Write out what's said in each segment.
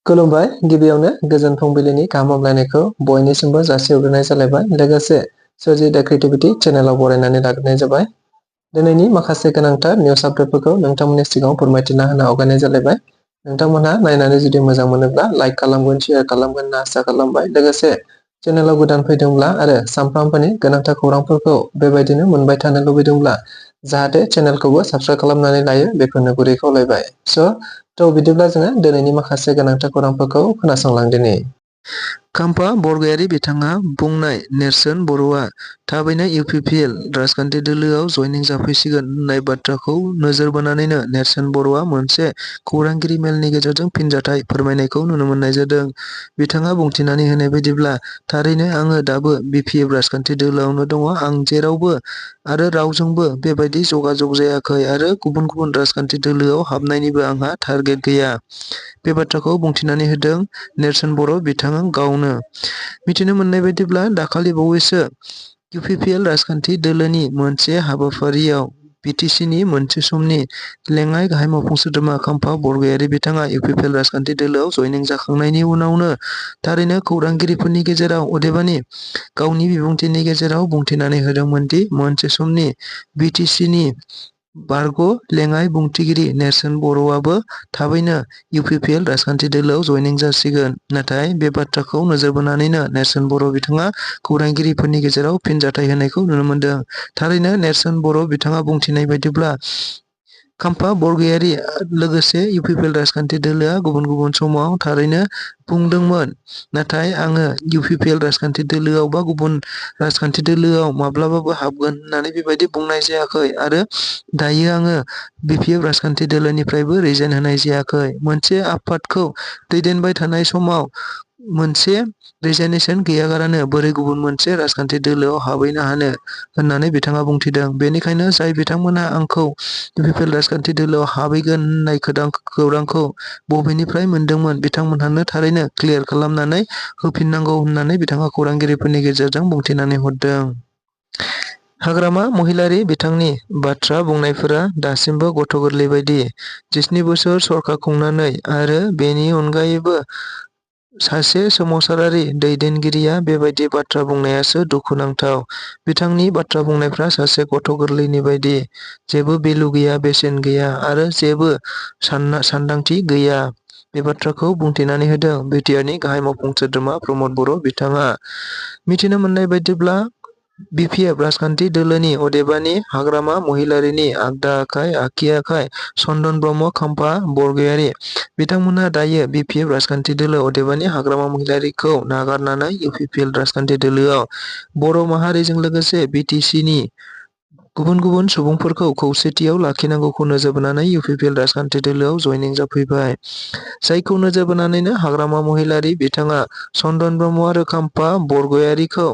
खुलुमबाय। गिबियावनो गोजोन फुंबिलिनि गाहाम हामलायनायखौ बयनिसिमबो जासिहरग्रोनाय जालायबाय। लोगोसे सोरजि दा क्रिएटिभिटी चेनेलाव बरायनानै लाग्रोनाय जाबाय। दिनैनि माखासे गोनांथार निउस आपडेटफोरखौ नोंथांमोननि सिगाङाव फोरमायथिना होनो आवगायनाय जालायबाय। नोंथांमोनहा नायनानै जुदि मोजां मोनोब्ला लाइक खालामगोन, शेयार खालामगोन होनना आसा खालामबाय। लोगोसे चेनेलाव गोदान फैदोंब्ला आरो सानफ्रामबोनि गोनांथार खौरांफोरखौ बेबायदिनो मोनबाय थानो लुबैदोंब्ला जाहाथे चेनेलखौबो साबस्क्राइब खालामनानै लायो बेखौनो गुरै खावलायबाय। थ' बिदिब्ला जोङो दिनैनि माखासे गोनांथार खौरांफोरखौ खोनासंलांदिनि। खाम्फा बरगयारि बिथाङा बुंनाय नेरसोन बर'आ थाबैनो इउपिपिएल राजखान्थि दोलोआव जयनिं जाफैसिगोन होननाय बाथ्राखौ नोजोर बोनानैनो नेरसोन बर'आ मोनसे खौरांगिरि मेलनि गेजेरजों फिनजाथाय फोरमायनायखौ नुनो मोननाय जादों। बिथाङा बुंथिनानै होनाय बायदिब्ला, थारैनो आङो दाबो बिपिएफ राजखान्थि दोलोआवनो दङ। आं जेरावबो आरो रावजोंबो बेबायदि जगाजग जायाखै आरो गुबुन गुबुन राजखान्थि दोलोआव हाबनायनिबो आंहा टारगेट गैया। बे बाथ्राखौ बुंथिनानै होदों नेरसोन बर'। बिथाङा गावनो मिथिनो मोननाय बायदिब्ला दाखालि बावैसो इउपिपिएल राजखान्थि दोलोनि मोनसे हाबाफारियाव बिटिसिनि मोनसे समनि लेङाइ गाहाय मावफुं सोद्रोमा खाम्फा बरगयारि बिथाङा इउपिपिएल राजखान्थि दोलोआव जयनिं जाखांनायनि उनावनो थारैनो खौरांगिरिफोरनि गेजेराव, अदेबानि गावनि बिबुंथिनि गेजेराव बुंथिनानै होदोंमोन दि मोनसे समनि बिटिसिनि बारग' लेङाइ बुंथिगिरि नेरसोन बर'आबो थाबैनो इउपिपिएल राजखान्थि दोलोआव जयनिं जासिगोन। नाथाय बे बाथ्राखौ नोजोर बोनानैनो नेरसोन बर' बिथाङा खौरांगिरिफोरनि गेजेराव फिनजाथाय होनायखौ नुनो मोनदों। थारैनो नेरसोन बर' बिथाङा बुंथिनाय बायदिब्ला, खाम्फा बरगयारि लोगोसे इउपिपिएल राजखान्थि दोलोआ गुबुन गुबुन समाव थारैनो बुंदोंमोन, नाथाय आङो इउपिपिएल राजखान्थि दोलोआव बा गुबुन राजखान्थि दोलोआव माब्लाबाबो हाबगोन होननानै बेबायदि बुंनाय जायाखै आरो दायो आङो बिपिएफ राजखान्थि दोलोनिफ्रायबो रिजाइन होनाय जायाखै। मोनसे आफादखौ दैदेनबाय थानाय समाव मोनसे रिजाइनेसन गैयागारानो बोरै गुबुन मोनसे राजखान्थि दोलोआव हाबहैनो हानो होननानै बिथाङा बुंथिदों। बेनिखायनो जाय बिथांमोनहा आंखौ इउपिपिएल राजखान्थि दोलोआव हाबहैगोन होननाय खौरांखौ बबेनिफ्राय मोनदोंमोन, बिथांमोनहानो थारैनो क्लियार खालामनानै होफिननांगौ होननानै बिथाङा खौरांगिरिफोरनि गेजेरजों बुंथिनानै हरदों। हाग्रामा महिलारी बिथांनि बाथ्रा बुंनायफोरा दासिमबो गथ' गोरलै बायदि। 17 बोसोर सरकार खुंनानै आरो बेनि अनगायैबो सासे सोमावसारारि दैदेनगिरिया बेबायदि बाथ्रा बुंनायासो दुखुनांथाव। बिथांनि बाथ्रा बुंनायफ्रा सासे गथ' गोरलैनि बायदि। जेबो भेलु गैया, बेसेन गैया आरो जेबो सानदांथि गैया। बे बाथ्राखौ बुंथिनानै होदों बिटिआरनि गाहाय मावफुं सोद्रोमा प्रमद बर'। बिथाङा मिथिनो मोननाय बायदिब्ला, बिपिएफ राजखान्थि दोलोनि, अदेबानि हाग्रामा महिलारीनि आगदा आखाइ, आगखि आखाइ चन्दन ब्रह्म, खाम्फा बरगयारी बिथांमोनहा दायो बिपिएफ राजखान्थि दोलो, अदेबानि हाग्रामा महिलारीखौ नागारनानै इउपिपिएल राजखान्थि दोलोआव बर' माहारिजों लोगोसे बिटिसिनि गुबुन गुबुन सुबुंफोरखौ खौसेथियाव लाखिनांगौखौ नोजोर बोनानै इउपिपिएल राजखान्थि दोलोआव जयनिं जाफैबाय। जायखौ नोजोर बोनानैनो हाग्रामा महिलारी बिथाङा चन्दन ब्रह्म आरो खाम्फा बरगयारीखौ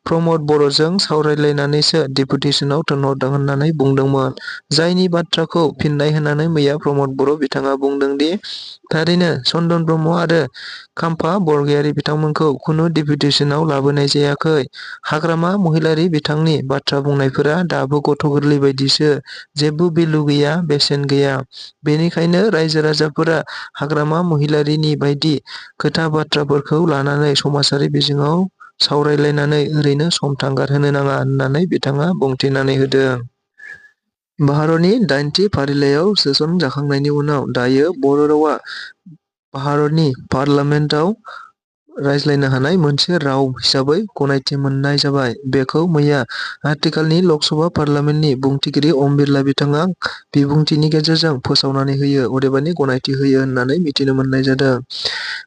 प्रमद बर'जों सावरायलायनानैसो डेपुटेसनाव थिनहरदों होननानै बुंदोंमोन। जायनि बाथ्राखौ फिननाय होनानै मैया प्रमद बर' बिथाङा बुंदों दि थारैनो चन्दन ब्रह्म आरो खाम्फा बरगयारी बिथांमोनखौ खुनु डेपुटेसनाव लाबोनाय जायाखै। हाग्रामा महिलारी बिथांनि बाथ्रा बुंनायफोरा दाबो गथ' गोरलै बायदिसो। जेबो भेलु गैया, बेसेन गैया। बेनिखायनो रायजो राजाफोरा हाग्रामा महिलारीनि बायदि खोथा बाथ्राफोरखौ लानानै समाजारि बिजोङाव सावरायलायनानै ओरैनो सम थांगारहोनो नाङा होननानै बिथाङा बुंथिनानै होदों। भारतनि 8थि फारिलाइयाव सोसन जाखांनायनि उनाव दायो बर' रावा भारतनि पार्लियामेन्टआव रायज्लायनो हानाय मोनसे राव हिसाबै गनायथि मोननाय जाबाय। बेखौ मैया आथिखालनि लकसभा पार्लियामेन्टनि बुंथिगिरि ओम बिरला बिथाङा बिबुंथिनि गेजेरजों फोसावनानै होयो, अदेबानि गनायथि होयो होननानै मिथिनो मोननाय जादों।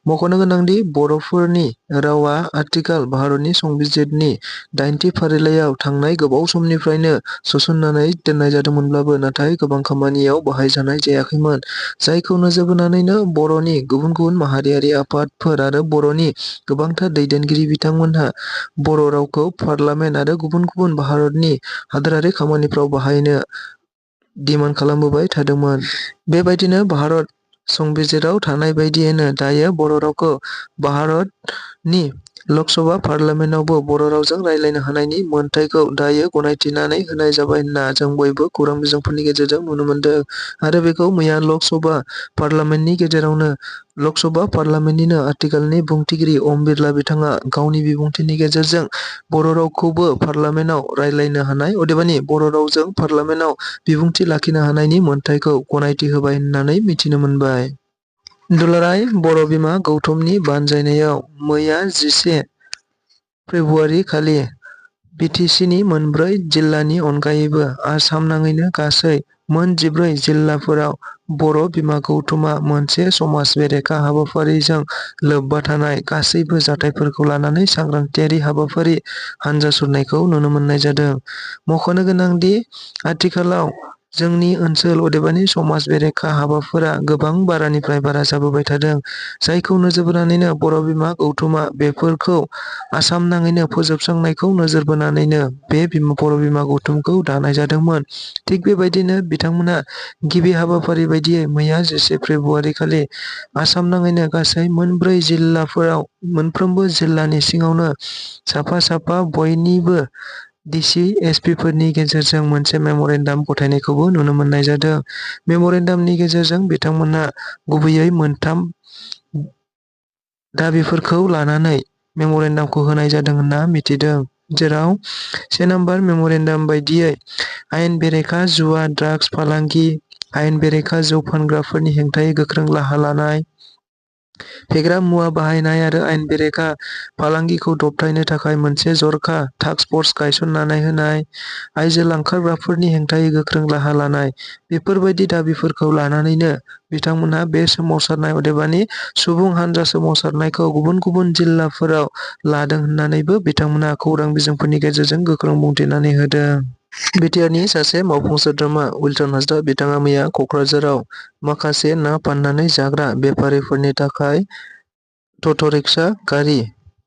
मख'नो गोनांदि बर'फोरनि रावा आथिखाल भारतनि संबिजिरनि 8थि फारिलाइयाव थांनाय गोबाव समनिफ्रायनो सोसननानै दोननाय जादोंमोनब्लाबो नाथाय गोबां खामानियाव बाहायजानाय जायाखैमोन। जायखौ नोजोर बोनानैनो बर'नि गुबुन गुबुन माहारियारि आफादफोर आरो बर'नि गोबांथार दैदेनगिरि बिथांमोनहा बर' रावखौ पार्लियामेन्ट आरो गुबुन गुबुन भारतनि हादोरारि खामानिफ्राव बाहायनो डिमान्ड खालामबोबाय थादोंमोन। बेबायदिनो भारत संबिजिराव थानाय बायदियैनो दायो बर' रावखौ भारतनि लकसभा पार्लियामेन्टआवबो बर' रावजों रायज्लायनो हानायनि मोनथायखौ दायो गनायथिनानै होनाय जाबाय होनना जों बयबो खौरां बिजोंफोरनि गेजेरजों नुनो मोनदों। आरो बेखौ मैया लकसभा पार्लियामेन्टनि गेजेरावनो लकसभा पार्लियामेन्टनिनो आथिखालनि बुंथिगिरि ओम बिरला बिथाङा गावनि बिबुंथिनि गेजेरजों बर' रावखौबो पार्लियामेन्टआव रायज्लायनो हानाय अदेबानि बर' रावजों पार्लियामेन्टआव बिबुंथि लाखिनो हानायनि मोनथायखौ गनायथि होबाय होननानै मिथिनो मोनबाय। दुलाराय बर' बिमा गौतमनि बानजायनायाव मैया 11 फेब्रुवारि खालि बिटिसिनि मोनब्रै जिल्लानि अनगायैबो आसाम नाङैनो गासै मोन 14 जिल्लाफोराव बर' बिमा गौतमा मोनसे समाज बेरेखा हाबाफारिजों लोब्बा थानाय गासैबो जाथायफोरखौ लानानै सांग्रांथियारि हाबाफारि हान्जा सुरनायखौ नुनो मोननाय जादों। मख'नो गोनांदि आथिखालाव जोंनि ओनसोल अदेबानि समाज बेरेखा हाबाफोरा गोबां बारानिफ्राय बारा जाबोबाय थादों। जायखौ नोजोर बोनानैनो बर' बिमा गौतमा बेफोरखौ आसाम नाङैनो फोजोबस्रांनायखौ नोजोर बोनानैनो बे बर' बिमा गौतमखौ दानाय जादोंमोन। थिग बेबायदिनो बिथांमोना गिबि हाबाफारि बायदियै मैया 11 फेब्रुवारि खालि आसाम नाङैनो गासै मोनब्रै जिल्लाफोराव मोनफ्रोमबो जिल्लानि सिङावनो साफा साफा बयनिबो डिसि एसपिफोरनि गेजेरजों मोनसे मेम'रेन्डाम गथायनायखौबो नुनो मोननाय जादों। मेम'रेन्डामनि गेजेरजों बिथांमोना गुबैयै मोनथाम दाबिफोरखौ लानानै मेम'रेन्डामखौ होनाय जादों होनना मिथिदों। जेराव 1 नम्बर मेम'रेन्डाम बायदियै आयेन बेरेखा जुवा ड्राग्स फालांगि, आयेन बेरेखा जौ फानग्राफोरनि हेंथायै गोख्रों राहा लानाय, फेग्रा मुवा बाहायनाय आरो आयेन बेरेखा फालांगिखौ दबथायनो थाखाय मोनसे जर'खा टास्क फर्स गायसननानै होनाय, आइजो लांखारग्राफोरनि हेंथायै गोख्रों राहा लानाय बेफोरबायदि दाबिफोरखौ लानानैनो बिथांमोनहा बे सोमावसारनाय अदेबानि सुबुं हानजा सोमावसारनायखौ गुबुन गुबुन जिल्लाफोराव लादों होननानैबो बिथांमोना खौरां बिजोंफोरनि गेजेरजों गोख्रों बुंथिनानै होदों। बिटिआरनि सासे मावफुं सोद्रोमा उइलसन हांसदा बिथाङा मैया क'क्राझाराव माखासे ना फाननानै जाग्रा बेफारिफोरनि थाखाय ट'ट'रिक्शा गारि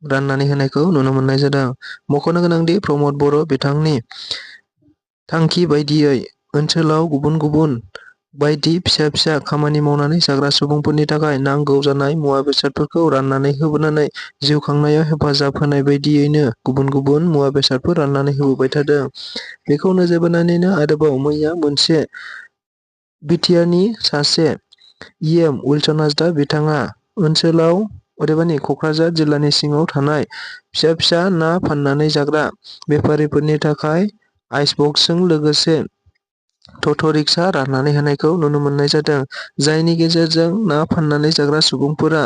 राननानै होनायखौ नुनो मोननाय जादों। मख'नो गोनांदि प्रमद बर' बिथांनि थांखि बायदियै ओनसोलाव गुबुन गुबुन बायदि फिसा फिसा खामानि मावनानै जाग्रा सुबुंफोरनि थाखाय नांगौ जानाय मुवा बेसादफोरखौ राननानै होबोनानै जिउ खांनायाव हेफाजाब होनाय बायदियैनो गुबुन गुबुन मुवा बेसादफोर राननानै होबोबाय थादों। बेखौ नोजोर बोनानैनो आरोबाव मैया मोनसे बिटिआरनि सासे इएम उइलसन हांसदा बिथाङा ओनसोलाव अदेबानि क'क्राझार जिल्लानि सिङाव थानाय फिसा फिसा ना फाननानै जाग्रा बेफारिफोरनि थाखाय आइसबक्सजों लोगोसे ट'ट'रिक्शा राननानै होनायखौ नुनो मोननाय जादों। जायनि गेजेरजों ना फाननानै जाग्रा सुबुंफोरा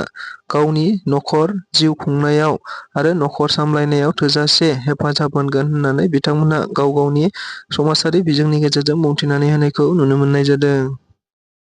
गावनि नखर जिउ खुंनायाव आरो नखर सामलायनायाव थोजासे हेफाजाब मोनगोन होननानै बिथांमोनहा गाव गावनि समाजारि बिजोंनि गेजेरजों बुंथिनानै होनायखौ नुनो मोननाय जादों।